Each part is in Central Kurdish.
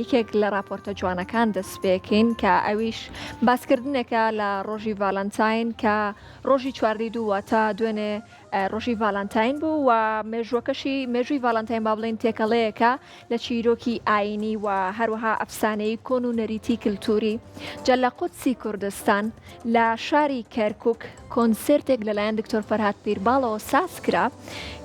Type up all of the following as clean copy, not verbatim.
یەکێک لە راپۆرتە جوانەکان دەست پێکەین کە ئەویش باسکردنێکە لە ڕۆژی ڤالانتاین کە ڕۆژی چواردەی دوو واتە دوێنێ ڕۆژی ڤالانتاین بوو و مێژووەکەشی مێژووی ڤالانتاین با بڵێین تێکەڵەیەکە لە چیرۆکی ئایینی و هەروەها ئەفسانەیی کۆن و نەریتی کلتوری. جا لە قودسی کوردستان لە شاری کەرکوک کۆنسێرتێک لەلایەن دکتۆر فەرهاد پیرباڵەوە ساز کرا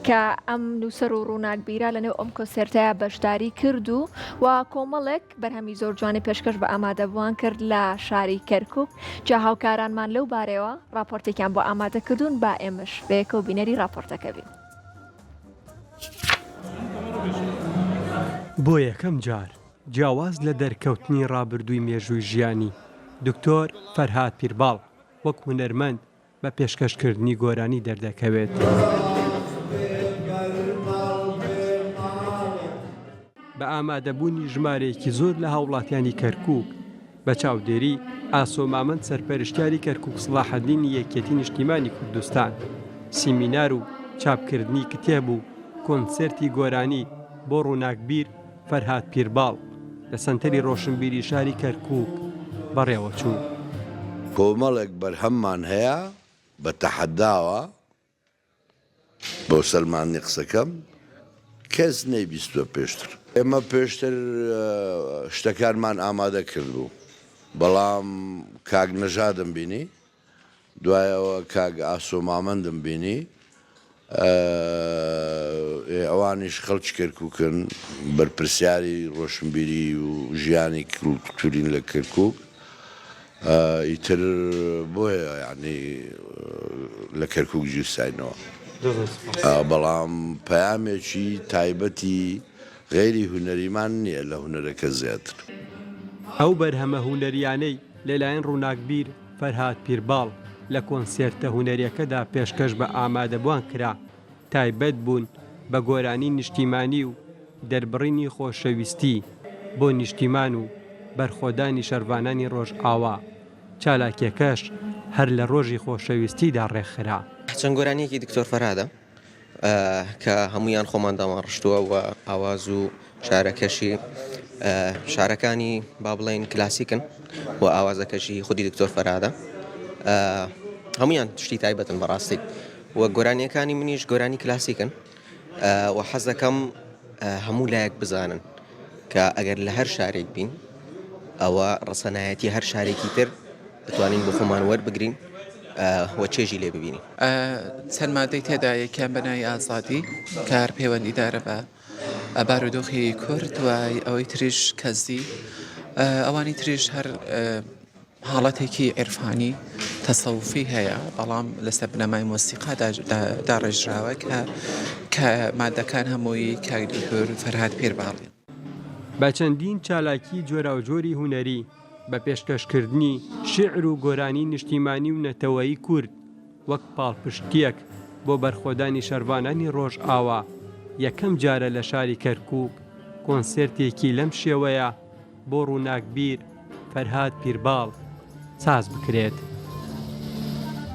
کە ئەم نووسەر و ڕووناکبیرە لەنێو ئەم کۆنسێرتەیا بەشداری کرد و و کۆمەڵێک بەرهەمی زۆر جوانی پێشکەش بە ئامادەبووان کرد لە شاری کەرکوک جا هاوکارانمان لەو بارەیەوە ڕاپۆرتێکیان بۆ ئامادە کردوون با ئێمەش بەیەکەوە بینەری ڕاپۆرتەکە بین. بۆ یەکەم جار جیاواز لە دەرکەوتنی ڕابردووی مێژووی ژیانی، دکتۆر فەرهاد پیرباڵ وەک هونەرمەند بە پێشکەشکردنی گۆرانی دەردەکەوێت. بە ئامادەبوونی ژمارەیەکی زۆر لە هاوڵاتیانی کەرکوک، بە چاودێری ئاسۆ مامەند سەرپەرشتیاری کەرکوک سڵاحەدینی یەکێتی نیشتیمانی کوردستان، سیمینار و چاپکردنی کتێب و کۆنسێرتی گۆرانی بۆ ڕووناکبیر فەرهاد پیرباڵ لە سەنتەری ڕۆشنبیری شاری کەرکوک بەڕێوەچوو. کۆمەڵێک بەرهەممان هەیە بە تەحەداوە بۆ سەلماندنی قسەکەم کەس نەیبیستووە پێشتر. ئێمە پێشتر شتەکانمان ئامادە کردبوو، بەڵام کاک نەژادم بینی، دوای ئەوە کاک ئاسۆ مامەندم بینی، ئەوانیش خەڵکی کەرکووکن، بەرپرسیاری ڕۆشنبیری و ژیانی کولتوورین لە کەرکووک. ئیتر بۆیە یانی لە کەرکوک گیرساینەوە. بەڵام پەیامێکی تایبەتی غەیری هونەریمان نییە لە هونەرەکە زیاتر. ئەو بەرهەمە هونەرییانەی لەلایەن ڕووناکبیر فەرهاد پیرباڵ لە کۆنسێرتە هونەرییەکەدا پێشکەش بە ئامادەبووان کرا، تایبەت بوون بە گۆرانی نیشتیمانی و دەربڕینی خۆشەویستی بۆ نیشتیمان و بەرخۆدانی شەرڤانانی ڕۆژئاوا، چالاکیەکەش هەر لە ڕۆژی خۆشەویستیدا ڕێکخرا. چەند گۆرانیەکی دکتۆر فەرهادە کە هەموویان خۆمان دامانڕشتووە و ئاواز و شارەکەشی شارەکانی با بڵێین کلاسیکن و ئاوازەکەشی خودی دکتۆر فەرهادە هەمویان شتی تایبەتن بەڕاستی و گۆرانیەکانی منیش گۆرانی کلاسیکن و حەز دەکەم هەموو لایەک بزانن کە ئەگەر لە هەر شارێک بین ئەوە ڕەسەنایەتی هەر شارێکی تر دەتوانین بۆ خۆمان وەربگرین و چێژی لێ ببینین. چەند مادەی تێدا یەکیان بە ناوی ئازادی کە هەر پەیوەندیدارە بە بارودۆخی کورد و ئەوەی تریش کەزی ئەوانی تریش هەر حاڵەتێکی عیرفانی تەسەوفی هەیە بەڵام لەسەر بنەمای مۆسیقا داڕێژراوە کە کە مادەکان هەمووی کاک دکتۆر فەرهاد پیرباڵی. بە چەندین چالاکی جۆراوجۆری هونەری، بە پێشکەشکردنی شیعر و گۆرانی نیشتیمانی و نەتەوەیی کورد وەک پاڵپشتییەک بۆ بەرخۆدانی شەرڤانانی ڕۆژئاوا، یەکەم جارە لە شاری کەرکووک کۆنسێرتێکی لەم شێوەیە بۆ ڕووناکبیر فەرهاد پیرباڵ ساز بکرێت.